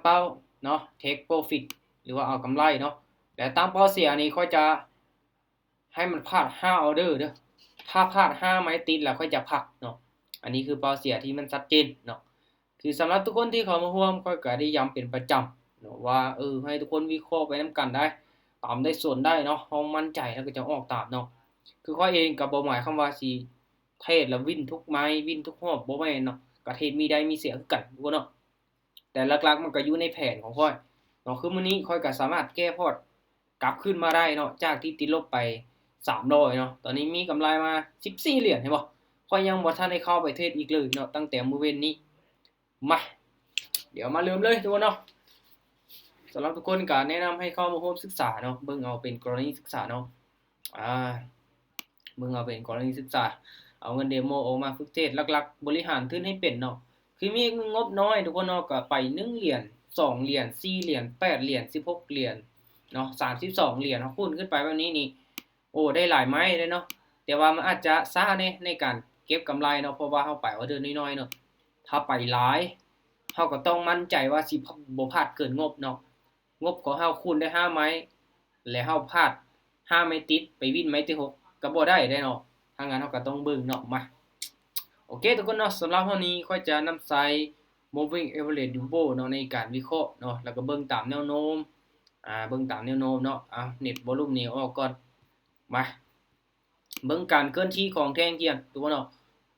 ເປົ້າເນາະ ເທກໂປຣຟິດ ຫຼືວ່າເອົາກຳໄລເນາະ ແລະຕາມເປົ້າເສຍນີ້ຂ້ອຍຈະໃຫ້ມັນພາດຫ້າອໍເດີເດີ ຖ້າພາດຫ້າໄມ້ຕິດແລ້ວຂ້ອຍຈະພັກເນາະ. ອັນນີ້ຄືເປົ້າເສຍທີ່ມັນຊັດເຈນເນາະ. ຄືສຳລັບທຸກຄົນທີ່ເຂົ້າມາຮ່ວມ ຂ້ອຍກໍໄດ້ຢ້ຳເປັນປະຈຳເນາະວ່າ ເອີ ໃຫ້ທຸກຄົນວິເຄາະໄປນຳກັນໄດ້ ຕາມໄດ້ສ່ວນໄດ້ເນາະ ເຮົາໝັ້ນໃຈແລ້ວກໍຈະອອກຕາມເນາະ. ຄືຂ້ອຍເອງກໍບໍ່ໝາຍຄວາມວ່າຊິເທຣດແລ້ວວິນທຸກໄມ້ ວິນທຸກຮອບ ບໍ່ແມ່ນເນາະ ກໍເທຣດມີໄດ້ມີເສຍຄືກັນທຸກຄົນເນາະ. ແຕ່ຫຼັກໆມັນກໍຢູ່ໃນແຜນຂອງຂ້ອຍເນາະ. ຄືມື້ນີ້ຂ້ອຍກໍສາມາດແກ້ພອດກັບຄືນມາໄດ້ເນາະ ຈາກທີ່ຕິດລົບໄປສາມຮ້ອຍເນາະ ຕອນນີ້ມີກຳໄລມາສິບສີ່ຫຼຽນ ເຫັນບໍ່? ຂ້ອຍຍັງບໍ່ທັນໄດ້ເຂົ້າໄປເທຣດອີກເລີຍເນາະ ຕັ້ງແຕ່ມື້ເວັນນີ້. ມາ ດຽວມາເລີ່ມເລີຍທຸກຄົນເນາະ. ສຳລັບທຸກຄົນກໍແນະນຳໃຫ້ເຂົ້າມາຮ່ວມສຶກສາເນາະ ເບິ່ງເອົາເປັນກໍລະນີສຶກສາເນາະ ອາ ເບິ່ງເອົາເປັນກໍລະນີສຶກສາ ເອົາເງິນເດໂມອອກມາຝຶກເທຣດ ຫຼັກໆບໍລິຫານທຶນໃຫ້ເປັນເນາະ. ຄືມີງົບນ້ອຍທຸກຄົນເນາະ ກໍໄປໜຶ່ງຫຼຽນ ສອງຫຼຽນ ສີ່ຫຼຽນ ແປດຫຼຽນ ສິບຫົກຫຼຽນເນາະ ສາມສິບສອງຫຼຽນ ເຮົາຄູນຂຶ້ນໄປແບບນີ້ນີ້ ໂອ້ ໄດ້ຫຼາຍໄມ້ເດ້ເນາະ. ແຕ່ວ່າມັນອາດຈະຊ້າແດ່ໃນການເກັບກຳໄລເນາະ ເພາະວ່າເຮົາໄປອໍເດີນ້ອຍໆເນາະ. ຖ້າໄປຫຼາຍ ເຮົາກໍຕ້ອງໝັ້ນໃຈວ່າຊິບໍ່ພາດເກີນງົບເນາະ. ງົບຂອງເຮົາຄູນໄດ້ຫ້າໄມ້ ແລະເຮົາພາດຫ້າໄມ້ຕິດ ໄປວິນໄມ້ທີຫົກ ກໍບໍ່ໄດ້ເດ້ເນາະ. ຖ້າຊັ້ນເຮົາກໍຕ້ອງເບິ່ງເນາະ. ມາ ໂອເຄທຸກຄົນເນາະ ສຳລັບຮອບນີ້ຂ້ອຍຈະນຳໃຊ້ Moving Average Duo ເນາະ ໃນການວິເຄາະເນາະ ແລ້ວກໍເບິ່ງຕາມແນວໂນ້ມ ອາ ເບິ່ງຕາມແນວໂນ້ມເນາະ. ເອົາ ເນັດວໍລຸມນີ້ອອກກ່ອນ. ມາ ເບິ່ງການເຄື່ອນທີ່ຂອງແທ່ງທຽນທຸກຄົນເນາະ.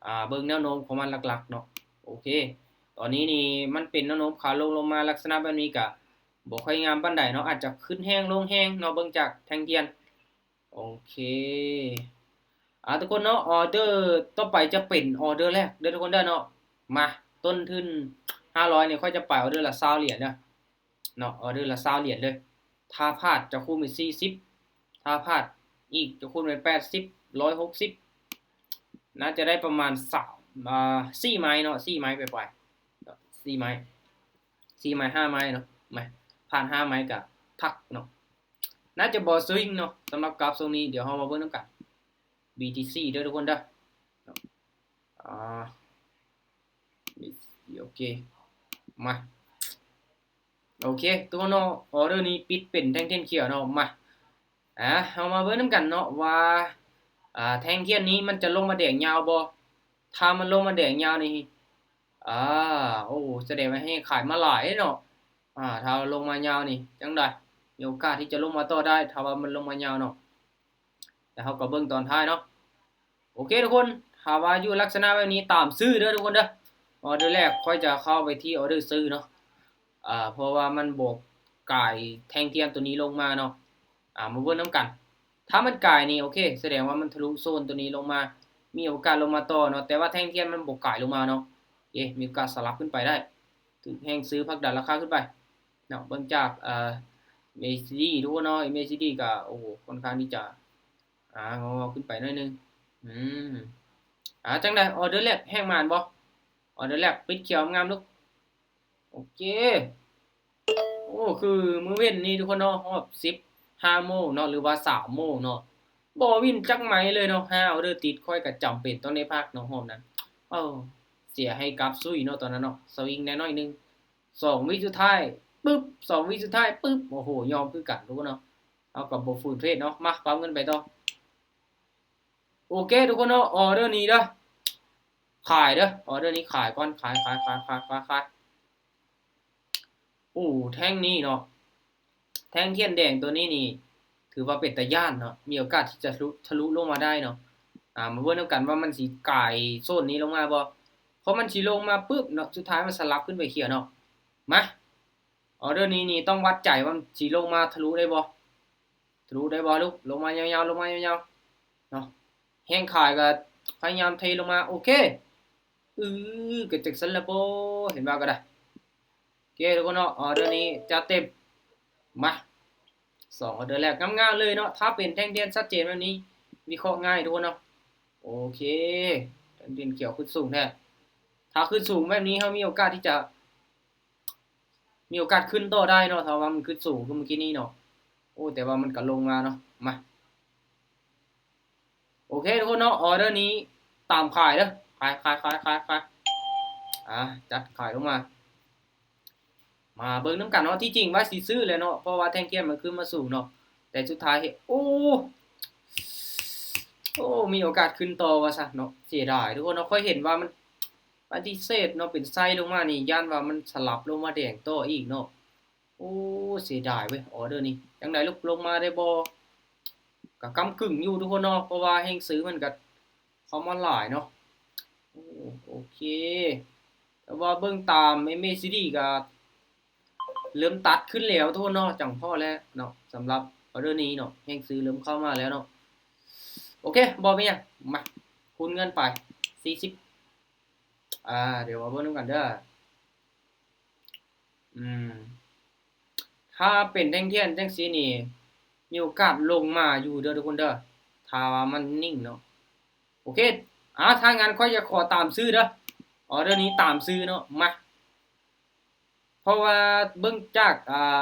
ອາ ເບິ່ງແນວໂນ້ມຂອງມັນຫຼັກໆເນາະ. ໂອເຄ ຕອນນີ້ນີ້ມັນເປັນແນວໂນ້ມຂາລົງລົງມາລັກສະນະແບບນີ້ກະບໍ່ຄ່ອຍງາມປານໃດເນາະ ອາດຈະຂຶ້ນແຮງລົງແຮງເນາະ ເບິ່ງຈາກແທ່ງທຽນ. ໂອເຄ ອາ ທຸກຄົນເນາະ ອໍເດີຕໍ່ໄປຈະເປັນອໍເດີແລກເດີທຸກຄົນເດີເນາະ. ມາ ຕົ້ນທຶນຫ້າຮ້ອຍນີ້ ຂ້ອຍຈະໄປອໍເດີລະຊາວຫຼຽນເດີ. ເນາະ ອໍເດີລະຊາວຫຼຽນເລີຍ. ຖ້າພາດຈະຄູນເປັນສີ່ສິບ ຖ້າພາດອີກຈະຄູນເປັນແປດສິບ ຮ້ອຍຫົກສິບ ໜ້າຈະໄດ້ປະມານສາມ ອ່າ ສີ່ໄມ້ເນາະ ສີ່ໄມ້ປາຍໆ ເນາະ ສີ່ໄມ້ ສີ່ໄມ້ ຫ້າໄມ້ເນາະ. ມາ ພາດຫ້າໄມ້ກະພັກເນາະ ໜ້າຈະບໍ່ສະວິງເນາະ. ສຳລັບກາຟຊ່ວງນີ້ ດຽວເຮົາມາເບິ່ງນຳກັນ ບີທີຊີ ເດີທຸກຄົນເດີ. ອ່າ ໂອເຄ ມາ ໂອເຄ ຕົວເນາະ ອໍເດີນີ້ປິດເປັນແທ່ງທຽນຂຽວເນາະ. ມາ ອ່າ ເຮົາມາເບິ່ງນຳກັນເນາະວ່າ ອ່າ ແທ່ງທຽນນີ້ມັນຈະລົງມາແດງຍາວບໍ່? ຖ້າມັນລົງມາແດງຍາວນີ້ ອ່າ ໂອ້ ສະແດງວ່າແຮງຂາຍມາຫຼາຍເນາະ. ອ່າ ຖ້າລົງມາຍາວນີ້ຈັ່ງໃດ? ມີໂອກາດທີ່ຈະລົງມາຕໍ່ໄດ້ ຖ້າວ່າມັນລົງມາຍາວເນາະ. ແລ້ວເຮົາກໍເບິ່ງຕອນທ້າຍເນາະ. ໂອເຄທຸກຄົນ ຖ້າວ່າຢູ່ລັກສະນະແບບນີ້ຕາມຊື້ເດີທຸກຄົນເດີ. ອໍເດີແລກຂ້ອຍຈະເຂົ້າໄປທີ່ອໍເດີຊື້ເນາະ ເພາະວ່າມັນບໍ່ກາຍແທ່ງທຽນຕົວນີ້ລົງມາເນາະ. ອາ ມາເບິ່ງນຳກັນ ຖ້າມັນກາຍນີ້ ໂອເຄ ສະແດງວ່າມັນທະລຸໂຊນຕົວນີ້ລົງມາ ມີໂອກາດລົງມາຕໍ່ເນາະ. ແຕ່ວ່າແທ່ງທຽນມັນບໍ່ກາຍລົງມາເນາະ ເອ ມີໂອກາດສະຫຼັບຂຶ້ນໄປໄດ້ ຖືກແຮງຊື້ຜັກດັນລາຄາຂຶ້ນໄປເນາະ. ເບິ່ງຈາກ ເອີ ເອັມເອຊີດີ ທຸກຄົນເນາະ ເອັມເອຊີດີ ກໍ ໂອ້ ຂ້ອນຂ້າງທີ່ຈະ ອ່າ ງໍໆຂຶ້ນໄປໜ້ອຍໜຶ່ງ. ອືມ ອ່າ ຈັ່ງໃດ ອໍເດີແລກແຮງໝານບໍ່? ອໍເດີແລກປິດຂຽວງາມໆລູກ. ໂອເຄ ໂອ້ ຄືມື້ເວັນນີ້ທຸກຄົນເນາະ ຮອບສິບຫ້າໂມງເນາະ ຫຼືວ່າສາມໂມງເນາະ ບໍ່ວິນຈັກໄມ້ເລີຍເນາະ. ຫ້າອໍເດີຕິດ ຂ້ອຍກໍຈຳເປັນຕ້ອງໄດ້ພັກເນາະຮອບນັ້ນ. ເອີ ເສຍໃຫ້ກັບຊຸຍເນາະຕອນນັ້ນເນາະ ສະວິງແດ່ໜ້ອຍໜຶ່ງ. ສອງວິສຸດທ້າຍປຶບ ສອງວິສຸດທ້າຍປຶບ ໂອ້ໂຫ ຍອມຄືກັນທຸກຄົນເນາະ. ເຮົາກໍບໍ່ຝືນເທຣດເນາະ ມາ ປັບເງິນໄປຕໍ່. ໂອເຄທຸກຄົນເນາະ ອໍເດີນີ້ເດີ ຂາຍເດີ ອໍເດີນີ້ຂາຍກ່ອນ ຂາຍ ຂາຍ ຂາຍ. ໂອ້ ແທ່ງນີ້ເນາະ ແທ່ງທຽນແດງຕົວນີ້ນີ້ ຖືວ່າເປັນຕາຢ້ານເນາະ ມີໂອກາດທີ່ຈະທະລຸ ທະລຸລົງມາໄດ້ເນາະ. ອ່າ ມາເບິ່ງນຳກັນວ່າມັນຊິກາຍໂຊນນີ້ລົງມາບໍ່ ເພາະມັນຊິລົງມາປຶບເນາະ ສຸດທ້າຍມັນສະຫຼັບຂຶ້ນໄປຂຽວເນາະ. ມາ ອໍເດີນີ້ນີ້ຕ້ອງວັດໃຈວ່າມັນຊິລົງມາທະລຸໄດ້ບໍ່ ທະລຸໄດ້ບໍ່ລູກ ລົງມາຍາວໆ ລົງມາຍາວໆເນາະ. ແຮງຂາຍກໍພະຍາຍາມເທລົງມາ ໂອເຄ ອື ກໍຈັກຊັ້ນລະບໍ ເຫັນວ່າກໍໄດ້. ໂອເຄທຸກຄົນເນາະ ອໍເດີນີ້ຈັດເຕັມ ມາ ສອງອໍເດີແລກງາມໆເລີຍເນາະ. ຖ້າເປັນແທ່ງທຽນຊັດເຈນແບບນີ້ ວິເຄາະງ່າຍທຸກຄົນເນາະ. ໂອເຄ ແທ່ງທຽນຂຽວຂຶ້ນສູງແທ້ ຖ້າຂຶ້ນສູງແບບນີ້ ເຮົາມີໂອກາດທີ່ຈະ ມີໂອກາດຂຶ້ນຕໍ່ໄດ້ເນາະ ຖ້າວ່າມັນຂຶ້ນສູງຄືເມື່ອກີ້ນີ້ເນາະ. ໂອ້ ແຕ່ວ່າມັນກໍລົງມາເນາະ. ມາ ໂອເຄທຸກຄົນເນາະ ອໍເດີນີ້ຕາມຂາຍເດີ ຂາຍ ຂາຍ ຂາຍ ຂາຍ ຂາຍ. ອ່າ ຈັດຂາຍລົງມາ ມາເບິ່ງນຳກັນເນາະ. ທີ່ຈິງວ່າຊິຊື້ແຫຼະເນາະ ເພາະວ່າແທ່ງທຽນມັນຂຶ້ນມາສູງເນາະ ແຕ່ສຸດທ້າຍເຮັດ ໂອ້ ໂອ້ ມີໂອກາດຂຶ້ນຕໍ່ວ່າຊະເນາະ. ເສຍດາຍທຸກຄົນເນາະ ຂ້ອຍເຫັນວ່າມັນປະຕິເສດເນາະ ເປັນໄຊລົງມານີ້ ຢ້ານວ່າມັນສະຫຼັບລົງມາແດງຕໍ່ອີກເນາະ. ໂອ້ ເສຍດາຍເວີຍ ອໍເດີນີ້. ຈັ່ງໃດລູກ ລົງມາໄດ້ບໍ່? ກໍກ້ຳກຶ່ງຢູ່ທຸກຄົນເນາະ ເພາະວ່າແຮງຊື້ມັນກໍເຂົ້າມາຫຼາຍເນາະ. ໂອ້ ໂອເຄ ແຕ່ວ່າເບິ່ງຕາມ ເອັມ ເອ ຊີ ດີ ກໍເລີ່ມຕັດຂຶ້ນແລ້ວທຸກຄົນເນາະ ຈັ່ງພໍແລ້ວເນາະ. ສຳລັບອໍເດີນີ້ເນາະ ແຮງຊື້ເລີ່ມເຂົ້າມາແລ້ວເນາະ. ໂອເຄ ບໍ່ເປັນຫຍັງ ມາຄູນເງິນໄປສີ່ສິບ. ອ່າ ດຽວມາເບິ່ງນຳກັນເດີ. ອືມ ຖ້າເປັນແທ່ງທຽນຈັ່ງຊີ້ນີ້ ມີໂອກາດລົງມາຢູ່ເດີທຸກຄົນເດີ ຖ້າວ່າມັນນິ່ງເນາະ. ໂອເຄ ອ່າ ຖ້າຊັ້ນຂ້ອຍຈະຂໍຕາມຊື້ເດີ ອໍເດີນີ້ຕາມຊື້ເນາະ. ມາ ເພາະວ່າເບິ່ງຈາກ ອ່າ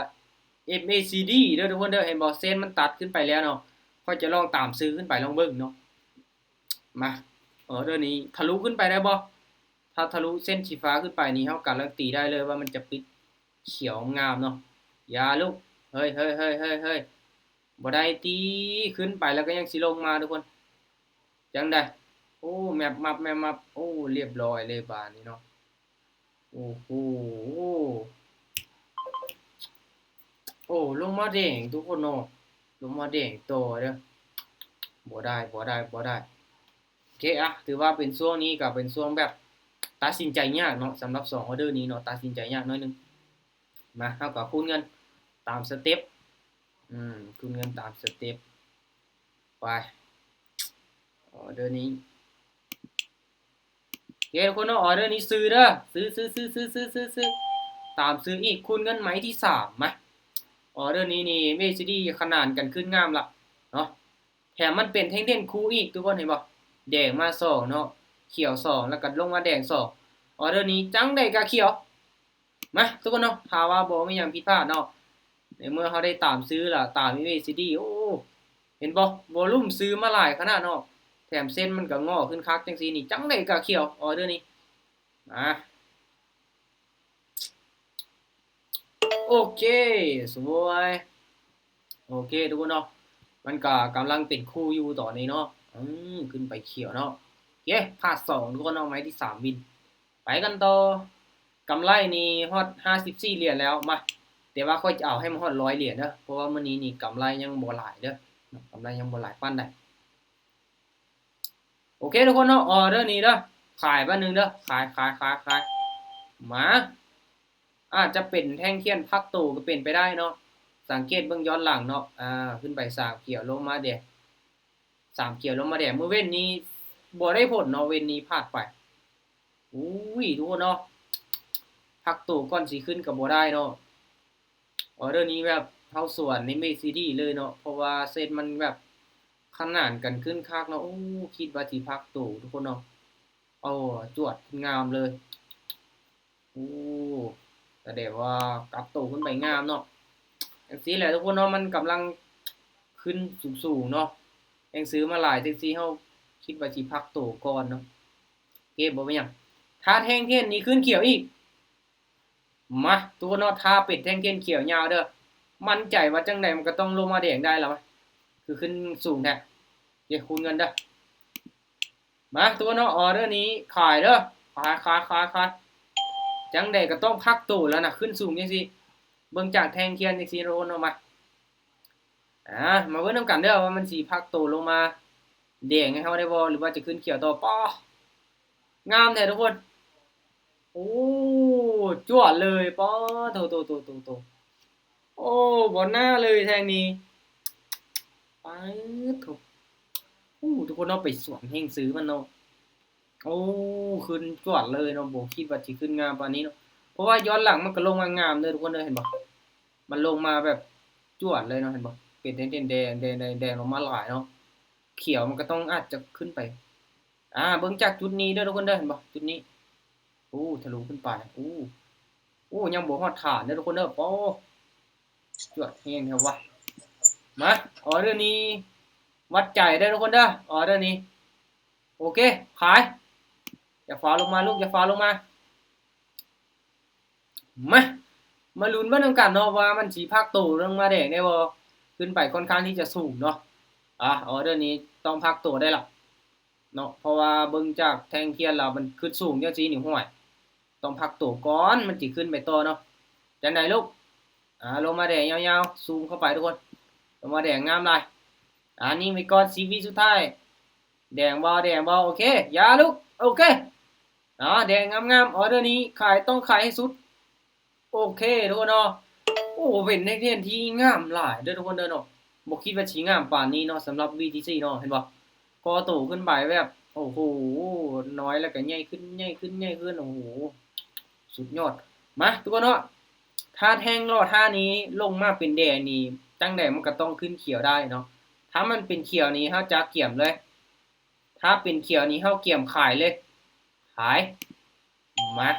ເອັມ ເອ ຊີ ດີ ເດີທຸກຄົນເດີ ເຫັນບໍ່ ເສັ້ນມັນຕັດຂຶ້ນໄປແລ້ວເນາະ. ຂ້ອຍຈະລອງຕາມຊື້ຂຶ້ນໄປລອງເບິ່ງເນາະ. ມາ ອໍເດີນີ້ທະລຸຂຶ້ນໄປໄດ້ບໍ່? ຖ້າທະລຸເສັ້ນສີຟ້າຂຶ້ນໄປນີ້ ເຮົາການันตีໄດ້ເລີຍວ່າມັນຈະປິດຂຽວງາມເນາະ. ຢ່າລູກ ເຮີ້ຍໆໆໆໆ ບໍ່ໄດ້ຕິ. ຂຶ້ນໄປແລ້ວກໍຍັງຊິລົງມາທຸກຄົນ. ຈັ່ງໃດ? ໂອ້ ແມັບມັບແມັບມັບ ໂອ້ ລຽບຮ້ອຍເລີຍບາດນີ້ເນາະ. ໂອ້ໂຫ ໂອ້ ລົງມາແດງທຸກຄົນເນາະ ລົງມາແດງຕໍ່ເດີ. ບໍ່ໄດ້ ບໍ່ໄດ້ ບໍ່ໄດ້. ໂອເຄ ອ່ະ ຖືວ່າເປັນຊ່ວງນີ້ກໍເປັນຊ່ວງແບບຕັດສິນໃຈຍາກເນາະ ສຳລັບສອງອໍເດີນີ້ເນາະ ຕັດສິນໃຈຍາກໜ້ອຍໜຶ່ງ. ມາ ເຮົາກໍຄູນເງິນຕາມສະເຕັບ ອືມ ຄູນເງິນຕາມສະເຕັບໄປ. ອໍເດີນີ້ ໂອເຄທຸກຄົນເນາະ ອໍເດີນີ້ຊື້ເດີ ຊື້ ຊື້ ຕາມຊື້ອີກ ຄູນເງິນໄມ້ທີສາມ. ມາ ອໍເດີນີ້ນີ້ ເອສດີ ຂະໜານກັນຂຶ້ນງາມລະເນາະ ແຖມມັນເປັນແທ່ງເດັ່ນຄູ່ອີກ ທຸກຄົນເຫັນບໍ່? ແດງມາສອງເນາະ ຂຽວສອງ ແລ້ວກໍລົງມາແດງສອງ. ອໍເດີນີ້ຈັ່ງໃດກໍຂຽວ. ມາ ທຸກຄົນເນາະ ຖ້າວ່າບໍ່ມີຫຍັງຜິດພາດເນາະ ໃນເມື່ອເຮົາໄດ້ຕາມຊື້ລະ ຕາມ ເອສດີ ໂອ້ ເຫັນບໍ່? ວໍລຸ່ມຊື້ມາຫຼາຍຂະໜາດເນາະ ແຖມເສັ້ນມັນກໍງໍຂຶ້ນຄັກຈັ່ງຊີ້ນີ້ ຈັ່ງໃດກໍຂຽວ ອໍເດີນີ້. ມາ ໂອເຄ ສວຍ. ໂອເຄທຸກຄົນເນາະ ມັນກໍກຳລັງເປັນຄູ່ຢູ່ຕອນນີ້ເນາະ ອືມ ຂຶ້ນໄປຂຽວເນາະ. ໂອເຄ ພາດສອງທຸກຄົນເນາະ ໄມ້ທີສາມວິນ ໄປກັນຕໍ່. ກຳໄລນີ້ຮອດຫ້າສິບສີ່ຫຼຽນແລ້ວ ມາ ແຕ່ວ່າຂ້ອຍຈະເອົາໃຫ້ມັນຮອດຮ້ອຍຫຼຽນເດີ ເພາະວ່າມື້ນີ້ນີ້ກຳໄລຍັງບໍ່ຫຼາຍເດີ ກຳໄລຍັງບໍ່ຫຼາຍປານໃດ. ໂອເຄທຸກຄົນເນາະ ອໍເດີນີ້ເດີ ຂາຍບາດໜຶ່ງເດີ ຂາຍ ຂາຍ ຂາຍ ຂາຍ. ມາ ອາດຈະເປັນແທ່ງທຽນພັກໂຕກໍເປັນໄປໄດ້ເນາະ ສັງເກດເບິ່ງຍ້ອນຫຼັງເນາະ ອາ ຂຶ້ນໄປສາມຂຽວລົງມາແດງ ສາມຂຽວລົງມາແດງ ມື້ເວັ້ນນີ້ບໍ່ໄດ້ຜົນເນາະ ເວັ້ນນີ້ພາດໄປ. ໂອ້ຍ ທຸກຄົນເນາະ ພັກໂຕກ່ອນຊິຂຶ້ນກໍບໍ່ໄດ້ເນາະ. ອໍເດີນີ້ແບບເຮົາສວນໃນເມຊີດີເລີຍເນາະ ເພາະວ່າເສັ້ນມັນແບບຂະໜານກັນຂຶ້ນຄັກເນາະ. ໂອ້ ຄິດວ່າຊິພັກໂຕທຸກຄົນເນາະ ໂອ້ ຈວດງາມເລີຍ. ໂອ້ ສະແດງວ່າກັບໂຕຂຶ້ນໄປງາມເນາະ. ຈັ່ງຊີ້ແຫຼະທຸກຄົນເນາະ ມັນກຳລັງຂຶ້ນສູງໆເນາະ ແຮງຊື້ມາຫຼາຍຈັ່ງຊີ້ ເຮົາຄິດວ່າຊິພັກໂຕກ່ອນເນາະ. ເກມບໍ່ເປັນຫຍັງ ຖ້າແທ່ງທຽນນີ້ຂຶ້ນຂຽວອີກ ມາ ທຸກຄົນເນາະ ຖ້າເປັນແທ່ງທຽນຂຽວຍາວເດີ ໝັ້ນໃຈວ່າຈັ່ງໃດມັນກໍຕ້ອງລົງມາແດງໄດ້ລະ ມາ ຄືຂຶ້ນສູງແທ້. ເກມຄູນເງິນເດີ ມາ ທຸກຄົນເນາະ ອໍເດີນີ້ຂາຍເດີ ຂາຍ ຂາຍ ຂາຍ ຂາຍ. ຈັ່ງໃດກໍຕ້ອງພັກໂຕແລ້ວນະ ຂຶ້ນສູງຈັ່ງຊີ້ ເບິ່ງຈາກແທ່ງທຽນຈັ່ງຊີ້ ທຸກຄົນເນາະ. ມາ ອາ ມາເບິ່ງນຳກັນເດີວ່າມັນຊິພັກໂຕລົງມາແດງໃຫ້ເຮົາໄດ້ບໍ່ ຫຼືວ່າຈະຂຶ້ນຂຽວຕໍ່. ປາ ງາມແທ້ທຸກຄົນ ໂອ້ ຈວດເລີຍ. ປາ ໂຕ ໂຕ ໂຕ ໂຕ ໂຕ ໂອ້ ບໍ່ໜ້າເລີຍແທ່ງນີ້ ປາໂທ. ໂອ້ ທຸກຄົນເນາະ ໄປສວນແຮງຊື້ມັນເນາະ. ໂອ້ ຂຶ້ນຈວດເລີຍເນາະ ບໍ່ຄິດວ່າຊິຂຶ້ນງາມປານນີ້ເນາະ ເພາະວ່າຍ້ອນຫຼັງມັນກໍລົງມາງາມເດີ ທຸກຄົນເດີ ເຫັນບໍ່? ມັນລົງມາແບບຈວດເລີຍເນາະ ເຫັນບໍ່? ເປັນແທ່ງໆແດງໆໆ ແດງລົງມາຫຼາຍເນາະ ຂຽວມັນກໍຕ້ອງອາດຈະຂຶ້ນໄປ. ອາ ເບິ່ງຈາກຈຸດນີ້ເດີ ທຸກຄົນເດີ ເຫັນບໍ່? ຈຸດນີ້ ໂອ້ ທະລຸຂຶ້ນໄປ ໂອ້ ໂອ້ ຍັງບໍ່ຮອດຖານເດີ ທຸກຄົນເດີ. ໂອ້ ຈວດແຮງແທ້ວະ. ມາ ອໍເດີນີ້ວັດໃຈເດີ ທຸກຄົນເດີ ອໍເດີນີ້. ໂອເຄ ຂາຍ ຢ່າຟ້າວລົງມາລູກ ຢ່າຟ້າວລົງມາ. ມາ ມາລຸ້ນເບິ່ງນຳກັນເນາະ ວ່າມັນຊິພັກໂຕລົງມາແດງໄດ້ບໍ່? ຂຶ້ນໄປຄ່ອນຂ້າງທີ່ຈະສູງເນາະ. ອາ ອໍເດີນີ້ຕ້ອງພັກໂຕໄດ້ລະເນາະ ເພາະວ່າເບິ່ງຈາກແທ່ງທຽນແລ້ວ ມັນຂຶ້ນສູງຈັ່ງຊີ້ນີ້ ຫ້ວຍ ຕ້ອງພັກໂຕກ່ອນ ມັນຊິຂຶ້ນໄປຕໍ່ເນາະ. ຈັ່ງໃດລູກ? ອາ ລົງມາແດງຍາວໆ ຊູມເຂົ້າໄປທຸກຄົນ ລົງມາແດງງາມຫຼາຍ. ອາ ນີ້ໄວ້ກ່ອນ ສິບວິສຸດທ້າຍ ແດງບໍ່ ແດງບໍ່? ໂອເຄ ຢ່າລູກ ໂອເຄ ອາ ແດງງາມໆ ອໍເດີນີ້ຂາຍ ຕ້ອງຂາຍໃຫ້ສຸດ. ໂອເຄທຸກຄົນເນາະ ໂອ້ ເປັນແທ່ງທຽນທີ່ງາມຫຼາຍເດີທຸກຄົນເດີເນາະ ບໍ່ຄິດວ່າຊິງາມປານນີ້ເນາະ ສຳລັບ ວີທີຊີ ເນາະ ເຫັນບໍ່? ກໍ່ໂຕຂຶ້ນໄປແບບ ໂອ້ໂຫ ນ້ອຍແລ້ວກໍໃຫຍ່ຂຶ້ນ ໃຫຍ່ຂຶ້ນ ໃຫຍ່ຂຶ້ນ ໂອ້ໂຫ ສຸດຍອດ. ມາທຸກຄົນເນາະ ຖ້າແທ່ງລໍຖ້ານີ້ລົງມາເປັນແດງນີ້ ຈັ່ງໃດມັນກໍຕ້ອງຂຶ້ນຂຽວໄດ້ເນາະ ຖ້າມັນເປັນຂຽວນີ້ເຮົາຈະກຽມເລີຍ ຖ້າເປັນຂຽວນີ້ເຮົາກຽມຂາຍເລີຍ ຂາຍ ມາ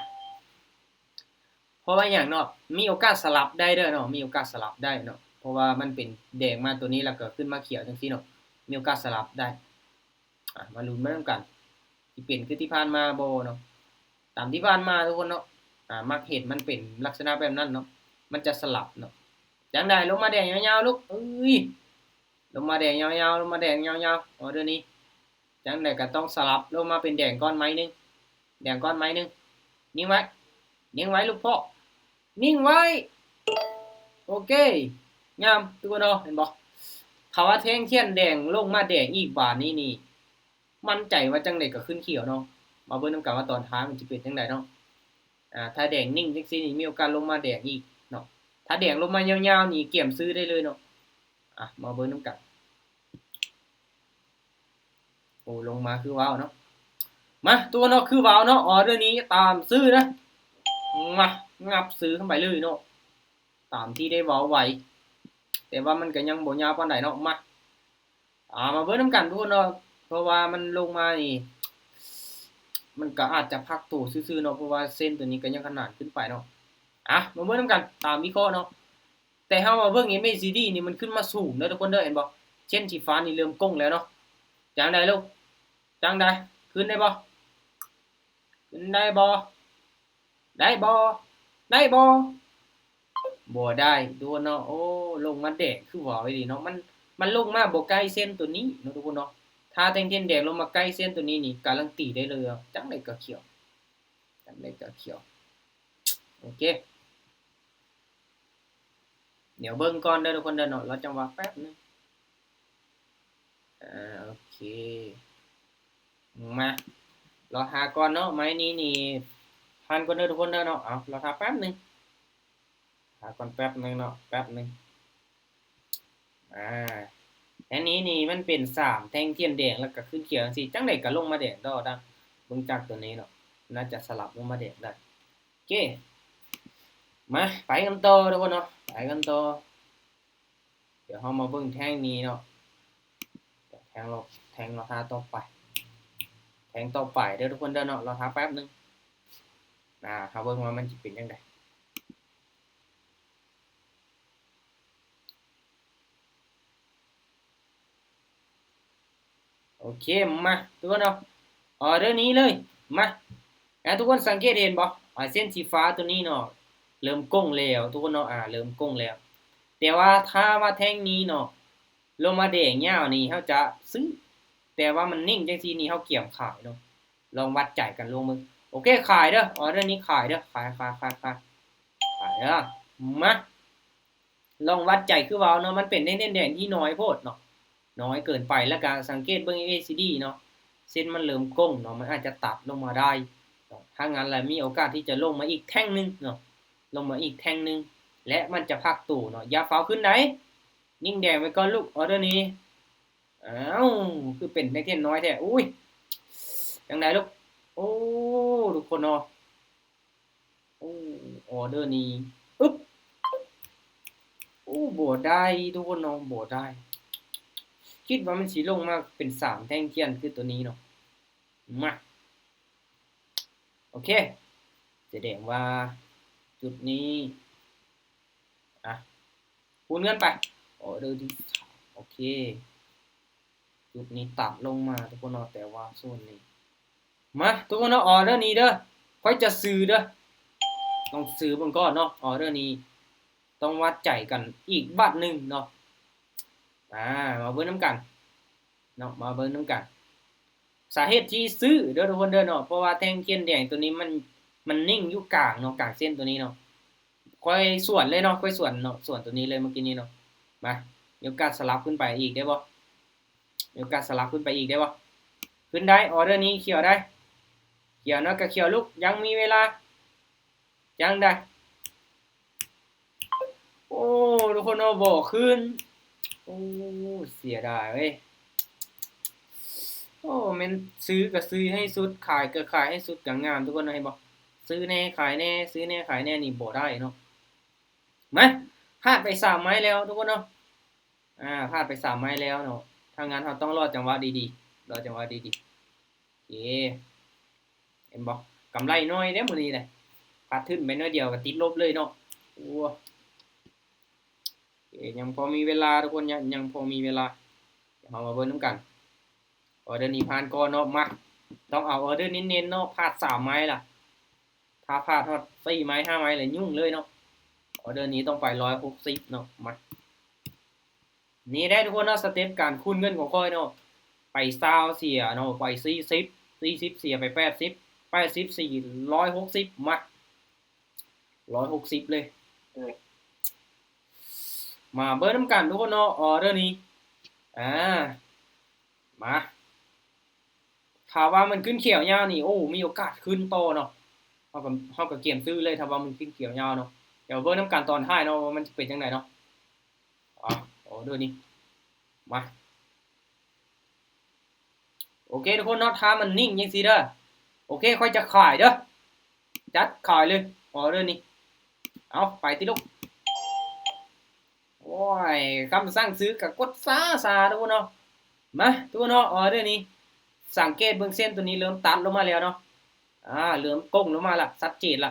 ເພາະວ່າຫຍັງເນາະ ມີໂອກາດສະຫຼັບໄດ້ເດີເນາະ ມີໂອກາດສະຫຼັບໄດ້ເນາະ ເພາະວ່າມັນເປັນແດງມາໂຕນີ້ ແລ້ວກໍຂຶ້ນມາຂຽວຈັ່ງຊີ້ເນາະ ມີໂອກາດສະຫຼັບໄດ້. ອາ ມາລຸ້ນໄປນຳກັນ ຊິເປັນຄືທີ່ຜ່ານມາບໍ່ເນາະ ຕາມທີ່ຜ່ານມາທຸກຄົນເນາະ. ອາ ມັກເຫັນມັນເປັນລັກສະນະແບບນັ້ນເນາະ ມັນຈະສະຫຼັບເນາະ. ຈັ່ງໃດ ລົງມາແດງຍາວໆ ລູກ ເອີຍ ລົງມາແດງຍາວໆ ລົງມາແດງຍາວໆ ອໍເດີນີ້ ຈັ່ງໃດກໍຕ້ອງສະຫຼັບລົງມາເປັນແດງກ່ອນໄມ້ໜຶ່ງ ແດງກ່ອນໄມ້ໜຶ່ງ. ນິ່ງໄວ້ ນິ່ງໄວ້ລູກພໍ່ ນິ່ງໄວ້ ໂອເຄ ງາມ ທຸກຄົນເນາະ ເຫັນບໍ່? ຖ້າວ່າແທ່ງທຽນແດງລົງມາແດງອີກບາດນີ້ນີ້ ໝັ້ນໃຈວ່າຈັ່ງໃດກໍຂຶ້ນຂຽວເນາະ. ມາເບິ່ງນຳກັນວ່າຕອນທ້າຍມັນຈະເປັນຈັ່ງໃດເນາະ. ອາ ຖ້າແດງນິ່ງຈັ່ງຊີ້ນີ້ ມີໂອກາດລົງມາແດງອີກເນາະ ຖ້າແດງລົງມາຍາວໆນີ້ ກຽມຊື້ໄດ້ເລີຍເນາະ. ອາ ມາເບິ່ງນຳກັນ. ໂອ້ ລົງມາຄືວ້າວເນາະ ມາ ຕົວເນາະ ຄືວ້າວເນາະ ອໍເດີນີ້ຕາມຊື້ເດີ ມາ ງັບຊື້ເຂົ້າໄປເລີຍເນາະ ຕາມທີ່ໄດ້ເວົ້າໄວ້ ແຕ່ວ່າມັນກໍຍັງບໍ່ຍາວປານໃດເນາະ. ມາ ອາ ມາເບິ່ງນຳກັນທຸກຄົນເນາະ ເພາະວ່າມັນລົງມານີ້ ມັນກໍອາດຈະພັກໂຕຊື່ໆເນາະ ເພາະວ່າເສັ້ນຕົວນີ້ກໍຍັງຂະໜານຂຶ້ນໄປເນາະ. ອາ ມາເບິ່ງນຳກັນ ຕາມວິເຄາະເນາະ ແຕ່ເຮົາມາເບິ່ງ ເອັມ ເອ ຊີ ດີ ນີ້ ມັນຂຶ້ນມາສູງເດີທຸກຄົນເດີ ເຫັນບໍ່? ເສັ້ນສີຟ້ານີ້ເລີ່ມໂກ່ງແລ້ວເນາະ. ຈັ່ງໃດລູກ? ຈັ່ງໃດ? ຂຶ້ນໄດ້ບໍ່? ຂຶ້ນໄດ້ບໍ່? ໄດ້ບໍ່? ໄດ້ບໍ່? ບໍ່ໄດ້ທຸກຄົນເນາະ. ໂອ້ ລົງມາແດງຄືວ້າວອີ່ຫຼີເນາະ ມັນ ມັນລົງມາບໍ່ໃກ້ເສັ້ນຕົວນີ້ເນາະທຸກຄົນເນາະ. ຖ້າແທ່ງທຽນແດງລົງມາໃກ້ເສັ້ນຕົວນີ້ນີ້ ກາລັນຕີໄດ້ເລີຍວ່າ ຈັ່ງໃດກໍຂຽວ ຈັ່ງໃດກໍຂຽວ. ໂອເຄ ດຽວເບິ່ງກ່ອນເດີທຸກຄົນເດີເນາະ ລໍຈັງຫວະແປັບໜຶ່ງ. ອາ ໂອເຄ ມາ ລໍຖ້າກ່ອນເນາະ ໄມ້ນີ້ນີ້ ພັນກ່ອນເດີທຸກຄົນເດີເນາະ. ເອົາ ລໍຖ້າແປັບໜຶ່ງ ຖ້າກ່ອນແປັບໜຶ່ງເນາະ ແປັບໜຶ່ງ. ອາ ແທ່ງນີ້ນີ້ມັນເປັນສາມແທ່ງທຽນແດງ ແລ້ວກໍຂຶ້ນຂຽວຈັ່ງຊີ້ ຈັ່ງໃດກໍລົງມາແດງຕໍ່ດະ. ເບິ່ງຈາກຕົວນີ້ເນາະ ໜ້າຈະສະຫຼັບລົງມາແດງໄດ້. ໂອເຄ ມາ ໄປກັນຕໍ່ທຸກຄົນເນາະ ໄປກັນຕໍ່. ດຽວເຮົາມາເບິ່ງແທ່ງນີ້ເນາະ ແທ່ງລໍ ແທ່ງລໍຖ້າຕໍ່ໄປ ແທ່ງຕໍ່ໄປເດີທຸກຄົນເດີເນາະ. ລໍຖ້າແປັບໜຶ່ງ ອາ ເຮົາເບິ່ງວ່າມັນຊິເປັນຈັ່ງໃດ. ໂອເຄ ມາ ທຸກຄົນເນາະ ອໍເດີນີ້ເລີຍ ມາ. ອາ ທຸກຄົນສັງເກດເຫັນບໍ່ ອາ ເສັ້ນສີຟ້າຕົວນີ້ເນາະ ເລີ່ມໂກ່ງແລ້ວທຸກຄົນເນາະ ອາ ເລີ່ມໂກ່ງແລ້ວ. ແຕ່ວ່າຖ້າວ່າແທ່ງນີ້ເນາະ ລົງມາແດງຍາວນີ້ ເຮົາຈະຊື້ ແຕ່ວ່າມັນນິ່ງຈັ່ງຊີ້ນີ້ ເຮົາກຽມຂາຍເນາະ. ລອງວັດໃຈກັນລວມເບິ່ງ. ໂອເຄ ຂາຍເດີ ອໍເດີນີ້ຂາຍເດີ ຂາຍ ຂາຍ ຂາຍ ຂາຍ ຂາຍເດີ. ມາ ລອງວັດໃຈຄືເວົ້າເນາະ ມັນເປັນແທ່ງທຽນແດງທີ່ນ້ອຍໂພດເນາະ ນ້ອຍເກີນໄປ. ແລ້ວກະສັງເກດເບິ່ງ ເອັມ ເອ ຊີ ດີ ເນາະ ເສັ້ນມັນເລີ່ມໂກ່ງເນາະ ມັນອາດຈະຕັດລົງມາໄດ້ເນາະ. ຖ້າຊັ້ນລະມີໂອກາດທີ່ຈະລົງມາອີກແທ່ງໜຶ່ງເນາະ ລົງມາອີກແທ່ງໜຶ່ງ ແລະ ມັນຈະພັກໂຕເນາະ. ຢ່າຟ້າວຂຶ້ນໃດ ນິ່ງແດງໄວ້ກ່ອນລູກ ອໍເດີນີ້. ອ້າວ ຄືເປັນແທ່ງທຽນນ້ອຍແທ້ ໂອ້ຍ ຈັ່ງໃດລູກ? ໂອ້ ທຸກຄົນເນາະ ໂອ້ ອໍເດີນີ້ ອຶບ ໂອ້ ບໍ່ໄດ້ທຸກຄົນເນາະ ບໍ່ໄດ້. ຄິດວ່າມັນຊິລົງມາເປັນສາມແທ່ງທຽນຄືຕົວນີ້ເນາະ. ມາ ໂອເຄ ສະແດງວ່າຈຸດນີ້ ອະ ຄູນເງິນໄປ ອໍເດີທີສາມ ໂອເຄ ຈຸດນີ້ຕັດລົງມາທຸກຄົນເນາະ ແຕ່ວ່າໂຊນນີ້ ມາ ທຸກຄົນເນາະ ອໍເດີນີ້ເດີ ຂ້ອຍຈະຊື້ເດີ ຕ້ອງຊື້ເບິ່ງກ່ອນເນາະ ອໍເດີນີ້ ຕ້ອງວັດໃຈກັນອີກບາດໜຶ່ງເນາະ. ອາ ມາເບິ່ງນຳກັນເນາະ ມາເບິ່ງນຳກັນ. ສາເຫດທີ່ຊື້ເດີທຸກຄົນເດີເນາະ ເພາະວ່າແທ່ງທຽນແດງໂຕນີ້ມັນ ມັນນິ່ງຢູ່ກາງເນາະ ກາງເສັ້ນໂຕນີ້ເນາະ. ຂ້ອຍສວນເລີຍເນາະ ຂ້ອຍສວນເນາະ ສວນໂຕນີ້ເລີຍເມື່ອກີ້ນີ້ເນາະ. ມາ ມີໂອກາດສະຫຼັບຂຶ້ນໄປອີກໄດ້ບໍ່? ມີໂອກາດສະຫຼັບຂຶ້ນໄປອີກໄດ້ບໍ່? ຂຶ້ນໄດ້ ອໍເດີນີ້ຂຽວໄດ້ ຂຽວເນາະ ກະຂຽວລຸກ ຍັງມີເວລາ ຍັງໄດ້. ໂອ້ ທຸກຄົນເນາະ ບໍ່ຂຶ້ນ. ໂອ້ ເສຍດາຍເວີຍ. ໂອ້ ແມ່ນຊື້ກະຊື້ໃຫ້ສຸດ ຂາຍກະຂາຍໃຫ້ສຸດກະງາມ ທຸກຄົນເນາະ ເຫັນບໍ່? ຊື້ແນ່ຂາຍແນ່ ຊື້ແນ່ຂາຍແນ່ນີ້ບໍ່ໄດ້ເນາະ. ມາ ພາດໄປສາມໄມ້ແລ້ວທຸກຄົນເນາະ. ອາ ພາດໄປສາມໄມ້ແລ້ວເນາະ. ຖ້າງນັ້ນເຮົາຕ້ອງລໍຈັງຫວະດີໆ ລໍຈັງຫວະດີໆ. ໂອເຄ ເຫັນບໍ່? ກຳໄລໜ້ອຍເດ້ມື້ນີ້ນະ ພາດທຶນໄປໜ້ອຍດຽວກະຕິດລົບເລີຍເນາະ. ໂອ້ ເອ ຍັງພໍມີເວລາທຸກຄົນ ຍັງ ຍັງພໍມີເວລາ. ດຽວເຮົາມາເບິ່ງນຳກັນ. ອໍເດີນີ້ຜ່ານກ່ອນເນາະ. ມາ ຕ້ອງເອົາອໍເດີເນັ້ນໆເນາະ ພາດສາມໄມ້ລະ ຖ້າພາດຮອດສີ່ໄມ້ຫ້າໄມ້ລະຫຍຸ້ງເລີຍເນາະ. ອໍເດີນີ້ຕ້ອງໄປຮ້ອຍຫົກສິບເນາະ. ມາ ນີ້ໄດ໋ທຸກຄົນເນາະ ສະເຕັບການຄູນເງິນຂອງຂ້ອຍເນາະ. ໄປຊາວເສຍເນາະ ໄປສີ່ສິບ ສີ່ສິບເສຍໄປແປດສິບ ແປດສິບເສຍຮ້ອຍຫົກສິບ. ມາ ຮ້ອຍຫົກສິບເລີຍ. ມາເບິ່ງນຳກັນທຸກຄົນເນາະ ອໍເດີນີ້. ອາ ມາ ຖ້າວ່າມັນຂຶ້ນຂຽວຍາວນີ້ ໂອ້ ມີໂອກາດຂຶ້ນຕໍ່ເນາະ. ເຮົາກະ ເຮົາກະກຽມຊື້ເລີຍ ຖ້າວ່າມັນຂຶ້ນຂຽວຍາວເນາະ. ດຽວເບິ່ງນຳກັນຕອນທ້າຍເນາະ ວ່າມັນຈະເປັນຈັ່ງໃດເນາະ. ອໍ ອໍເດີນີ້ ມາ ໂອເຄທຸກຄົນເນາະ ຖ້າມັນນິ່ງຈັ່ງຊີ້ເດີ. ໂອເຄ ຂ້ອຍຈະຂາຍເດີ ຈັດຂາຍເລີຍ ອໍເດີນີ້. ເອົາ ໄປຕິລູກ. ໂອ້ຍ ຄຳສັ່ງຊື້ກະກົດຊ້າໆ ທຸກຄົນເນາະ. ມາ ທຸກຄົນເນາະ ອໍເດີນີ້ ສັງເກດເບິ່ງເສັ້ນໂຕນີ້ເລີ່ມຕັດລົງມາແລ້ວເນາະ. ອາ ເລີ່ມໂກ່ງລົງມາລະ ຊັດເຈນລະ.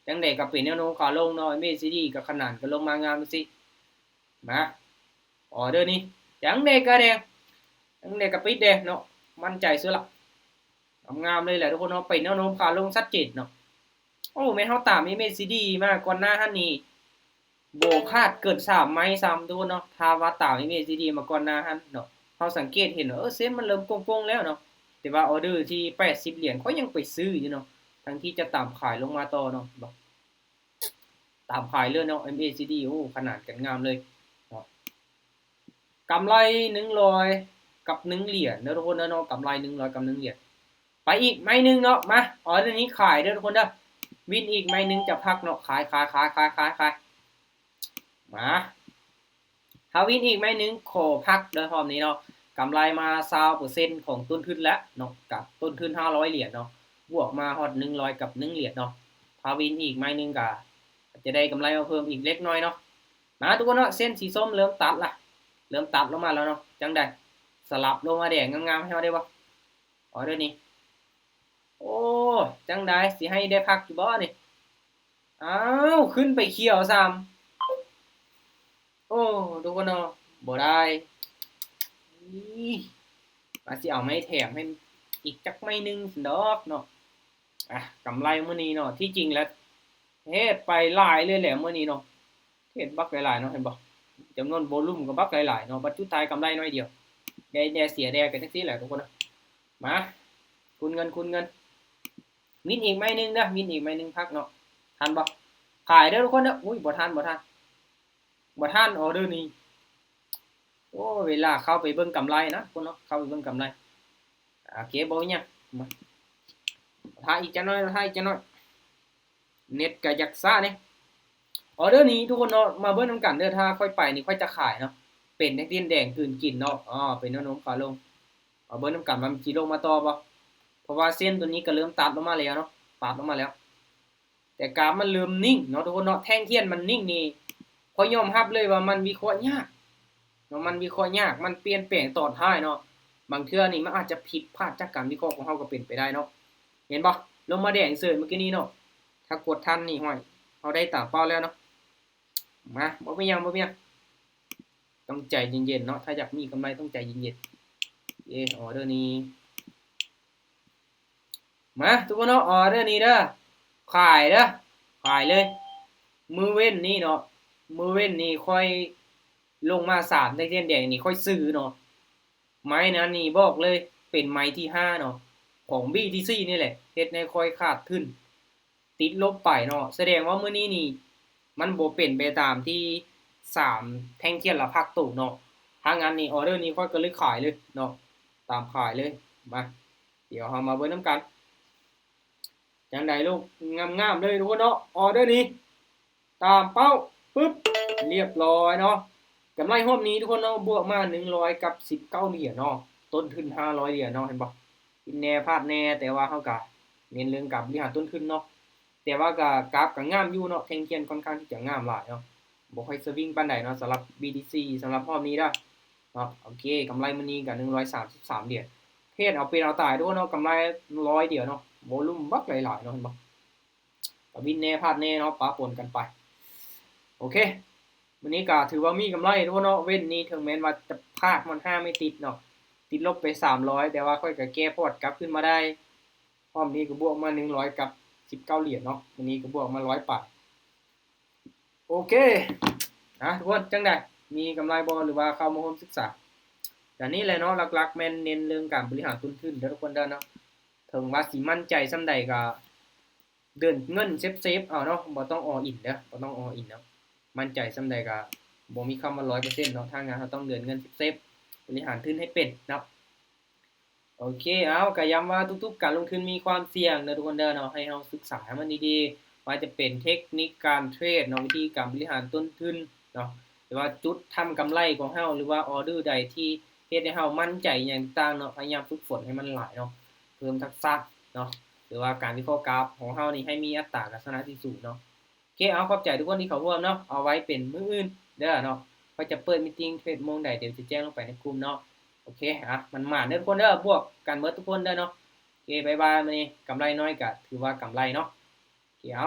ຈັ່ງໃດກະເປັນແນວໂນ້ມຂາລົງເນາະ ເອັມເອຊີດີກະຂະໜານກັນລົງມາງາມຈັ່ງຊີ້. ມາ ອໍເດີນີ້ ຈັ່ງໃດກະແດງ ຈັ່ງໃດກະປິດແດງເນາະ ໝັ້ນໃຈສຸດລະ. ງາມໆເລີຍແຫຼະທຸກຄົນເນາະ ເປັນແນວໂນ້ມຂາລົງຊັດເຈນເນາະ. ໂອ້ ແມ່ນເຮົາຕາມເອັມເອຊີດີມາກ່ອນໜ້າຫັ້ນນີ້ ບໍ່ພາດເກີນສາມໄມ້ຊ້ຳທຸກຄົນເນາະ. ຖ້າວ່າຕາມເອັມເອຊີດີມາກ່ອນໜ້າຫັ້ນເນາະ ເຮົາສັງເກດເຫັນວ່າ ເອີ ເສັ້ນມັນເລີ່ມໂກ່ງໆແລ້ວເນາະ. ແຕ່ວ່າອໍເດີທີ່ແປດສິບຫຼຽນ ຂ້ອຍຍັງໄປຊື້ຢູ່ເນາະ ທັງທີ່ຈະຕາມຂາຍລົງມາຕໍ່ເນາະ ເຫັນບໍ່? ຕາມຂາຍເລີຍເນາະ ເອັມເອຊີດີ ໂອ້ ຂະໜານກັນງາມເລີຍເນາະ. ກຳໄລໜຶ່ງຮ້ອຍກັບໜຶ່ງຫຼຽນເດີທຸກຄົນເດີເນາະ ກຳໄລໜຶ່ງຮ້ອຍກັບໜຶ່ງຫຼຽນ. ໄປອີກໄມ້ໜຶ່ງເນາະ ມາ ອໍເດີນີ້ຂາຍເດີທຸກຄົນເດີ. ວິນອີກໄມ້ໜຶ່ງຈະພັກເນາະ ຂາຍ ຂາຍ ຂາຍ. ມາ ຖ້າວິນອີກໄມ້ໜຶ່ງຂໍພັກເດີຮອບນີ້ເນາະ. ກຳໄລມາຊາວເປີເຊັນຂອງຕົ້ນທຶນແລ້ວເນາະ ກະຕົ້ນທຶນຫ້າຮ້ອຍຫຼຽນເນາະ ບວກມາຮອດໜຶ່ງຮ້ອຍກັບໜຶ່ງຫຼຽນເນາະ. ຖ້າວິນອີກໄມ້ໜຶ່ງກະຈະໄດ້ກຳໄລມາເພີ່ມອີກເລັກນ້ອຍເນາະ. ມາທຸກຄົນເນາະ ເສັ້ນສີສົ້ມເລີ່ມຕັດລະ ເລີ່ມຕັດລົງມາແລ້ວເນາະ. ຈັ່ງໃດ ສະຫຼັບລົງມາແດງງາມໆໃຫ້ເຮົາໄດ້ບໍ່? ອໍເດີນີ້ ໂອ້ ຈັ່ງໃດ ຊິໃຫ້ໄດ້ພັກຢູ່ບໍ່ນີ້? ອ້າວ ຂຶ້ນໄປຂຽວຊ້ຳ. ໂອ້ ທຸກຄົນເນາະ ບໍ່ໄດ້. ອີ ວ່າຊິເອົາໄມ້ແຖມໃຫ້ອີກຈັກໄມ້ໜຶ່ງຊັ້ນດອກເນາະ. ອ່ະ ກຳໄລມື້ນີ້ເນາະ ທີ່ຈິງແລ້ວເທຣດໄປຫຼາຍເລີຍແຫຼະມື້ນີ້ເນາະ. ເທຣດບັກຫຼາຍໆເນາະ ເຫັນບໍ່? ຈຳນວນໂວລຸມກໍບັກຫຼາຍໆເນາະ ບັດສຸດທ້າຍກຳໄລໜ້ອຍດຽວ ໄດ້ແດ່ເສຍແດ່ ກໍຈັ່ງຊີ້ແຫຼະທຸກຄົນເນາະ. ມາ ຄູນເງິນ ຄູນເງິນ. ວິນອີກໄມ້ໜຶ່ງເດີ ວິນອີກໄມ້ໜຶ່ງພັກເນາະ. ທັນບໍ່? ຂາຍເດີທຸກຄົນເດີ. ອຸ້ຍ ບໍ່ທັນ ບໍ່ທັນ ບໍ່ທັນ ອໍເດີນີ້. ໂອ້ ເວລາເຂົ້າໄປເບິ່ງກຳໄລນະທຸກຄົນເນາະ ເຂົ້າໄປເບິ່ງກຳໄລ. ໂອເຄ ບໍ່ເປັນຫຍັງ ມາ ຖ້າອີກຈັກໜ້ອຍ ຖ້າອີກຈັກໜ້ອຍ. ເນັດກະຢາກຊ້າເດ້. ອໍເດີນີ້ທຸກຄົນເນາະ ມາເບິ່ງນຳກັນເດີ ຖ້າຂ້ອຍໄປນີ້ຂ້ອຍຈະຂາຍເນາະ. ເປັນແທ່ງທຽນແດງກືນກິນເນາະ ອໍ ເປັນແນວໂນ້ມຂາລົງ. ມາເບິ່ງນຳກັນວ່າມັນຊິລົງມາຕໍ່ບໍ່ ເພາະວ່າເສັ້ນໂຕນີ້ກະເລີ່ມຕັດລົງມາແລ້ວເນາະ ຕັດລົງມາແລ້ວ. ແຕ່ກາບມັນເລີ່ມນິ່ງເນາະທຸກຄົນເນາະ ແທ່ງທຽນມັນນິ່ງນີ້ ຂ້ອຍຍອມຮັບເລີຍວ່າມັນວິເຄາະຍາກເນາະ ມັນວິເຄາະຍາກ ມັນປ່ຽນແປງຕອນທ້າຍເນາະ. ບາງເທື່ອນີ້ມັນອາດຈະຜິດພາດຈາກການວິເຄາະຂອງເຮົາກໍເປັນໄປໄດ້ເນາະ. ເຫັນບໍ່? ລົງມາແດງເສີຍມື້ກີ້ນີ້ເນາະ. ຖ້າກົດທັນນີ້ ຫ້ວຍ ເຮົາໄດ້ຕາມເປົ້າແລ້ວເນາະ. ມາ ບໍ່ເປັນຫຍັງ ບໍ່ເປັນຫຍັງ ຕ້ອງໃຈເຢັນໆເນາະ ຖ້າຢາກມີກຳໄລຕ້ອງໃຈເຢັນໆ. ເອ ອໍເດີນີ້ ມາທຸກຄົນເນາະ ອໍເດີນີ້ເດີ ຂາຍເດີ ຂາຍເລີຍ. ມື້ເວັ້ນນີ້ເນາະ ມື້ເວັນນີ້ຂ້ອຍລົງມາສາມ ແທ່ງທຽນແດງນີ້ຂ້ອຍຊື້ເນາະ. ໄມ້ນັ້ນນີ້ບອກເລີຍເປັນໄມ້ທີຫ້າເນາະ ຂອງ ບີ ທີ ຊີ ນີ້ແຫຼະ ເຮັດໃຫ້ຂ້ອຍຂາດທຶນ ຕິດລົບໄປເນາະ. ສະແດງວ່າມື້ນີ້ນີ້ມັນບໍ່ເປັນໄປຕາມທີ່ສາມແທ່ງທຽນລະພັກໂຕເນາະ. ຖ້າງນັ້ນນີ້ອອເດີນີ້ຂ້ອຍກໍເລີຍຂາຍເລີຍເນາະ ຕາມຂາຍເລີຍ. ມາ ດຽວເຮົາມາເບິ່ງນຳກັນ. ຈັ່ງໃດລູກ ງາມໆເລີຍທຸກຄົນເນາະ ອອເດີນີ້ ຕາມເປົ້າ ປຶບ ລຽບລ້ອຍເນາະ. ກຳໄລຮອບນີ້ທຸກຄົນເນາະ ບວກມາໜຶ່ງຮ້ອຍກັບສິບເກົ້າຫຼຽນເນາະ ຕົ້ນທຶນຫ້າຮ້ອຍຫຼຽນເນາະ ເຫັນບໍ່? ຜິດແດ່ພາດແດ່ ແຕ່ວ່າເຮົາກະເນັ້ນເລື່ອງການບໍລິຫານຕົ້ນທຶນເນາະ. ແຕ່ວ່າກະ ກາບກະງາມຢູ່ເນາະ ແທ່ງທຽນຂ້ອນຂ້າງທີ່ຈະງາມຫຼາຍເນາະ ບໍ່ຄ່ອຍສະວິງປານໃດເນາະ ສຳລັບ ບີ ທີ ຊີ ສຳລັບຮອບນີ້ເດີເນາະ. ໂອເຄ ກຳໄລມື້ນີ້ກະໜຶ່ງຮ້ອຍສາມສິບສາມຫຼຽນ ເທຣດເອົາເປັນເອົາຕາຍທຸກຄົນເນາະ. ກຳໄລຮ້ອຍດຽວເນາະ ໂວລຸມບັກຫຼາຍໆເນາະ ເຫັນບໍ່? ກະວິນແດ່ພາດແດ່ເນາະ ປະປົນກັນໄປ. ໂອເຄ ມື້ນີ້ກະຖືວ່າມີກຳໄລທຸກຄົນເນາະ. ເວັນນີ້ເຖິງແມ່ນວ່າຈະພາດມັນຫ້າໄມ້ຕິດເນາະ ຕິດລົບໄປສາມຮ້ອຍ ແຕ່ວ່າຂ້ອຍກະແກ້ພອດກັບຄືນມາໄດ້. ຮອບນີ້ກະບວກມາໜຶ່ງຮ້ອຍກັບສິບເກົ້າຫຼຽນເນາະ ມື້ນີ້ກະບວກມາຮ້ອຍປາຍ. ໂອເຄ ນະ ທຸກຄົນ ຈັ່ງໃດ ມີກຳໄລບໍ່ ຫຼືວ່າເຂົ້າມາຮ່ວມສຶກສາ? ກະນີ້ແຫຼະເນາະ ຫຼັກໆແມ່ນເນັ້ນເລື່ອງການບໍລິຫານຕົ້ນທຶນເດີທຸກຄົນເດີເນາະ. ເຖິງວ່າຊິໝັ້ນໃຈສ່ຳໃດກະເດີນເງິນເຊຟໆເອົາເນາະ ບໍ່ຕ້ອງ all in ເດີ ບໍ່ຕ້ອງ all in ເນາະ. ໝັ້ນໃຈສ່ຳໃດກະບໍ່ມີຄຳວ່າຮ້ອຍເປີເຊັນເນາະ ຖ້າງານເຮົາຕ້ອງເດີນເງິນເຊຟໆ ບໍລິຫານທຶນໃຫ້ເປັນເນາະ. ໂອເຄ ເອົາ ກະຢ້ຳວ່າທຸກໆການລົງທຶນມີຄວາມສ່ຽງເດີທຸກຄົນເດີເນາະ ໃຫ້ເຮົາສຶກສາໃຫ້ມັນດີໆ ວ່າຈະເປັນເທັກນິກການເທຣດເນາະ ວິທີການບໍລິຫານຕົ້ນທຶນເນາະ ຫຼືວ່າຈຸດທຳກຳໄລຂອງເຮົາ ຫຼືວ່າອອເດີໃດທີ່ເຮັດໃຫ້ເຮົາໝັ້ນໃຈຫຍັງຕ່າງໆເນາະ ພະຍາຍາມຝຶກຝົນໃຫ້ມັນຫຼາຍເນາະ ເພີ່ມທັກສະເນາະ ຫຼືວ່າການວິເຄາະກາຟຂອງເຮົານີ້ໃຫ້ມີອັດຕາລັກສະນະທີ່ສູງເນາະ. ໂອເຄ ເອົາ ຂອບໃຈທຸກຄົນທີ່ເຂົ້າຮ່ວມເນາະ ເອົາໄວ້ເປັນມື້ອື່ນເດີເນາະ ຂ້ອຍຈະເປີດມີດຕິງເທຣດໂມງໃດ ດຽວຈະແຈ້ງລົງໄປໃນກຸ່ມເນາະ. ໂອເຄ ອ່ະ ໝານໆເດີທຸກຄົນເດີ ບວກກັນເບິດທຸກຄົນເດີເນາະ. ໂອເຄ ບາຍບາຍ ມື້ນີ້ກຳໄລນ້ອຍກະຖືວ່າກຳໄລເນາະ.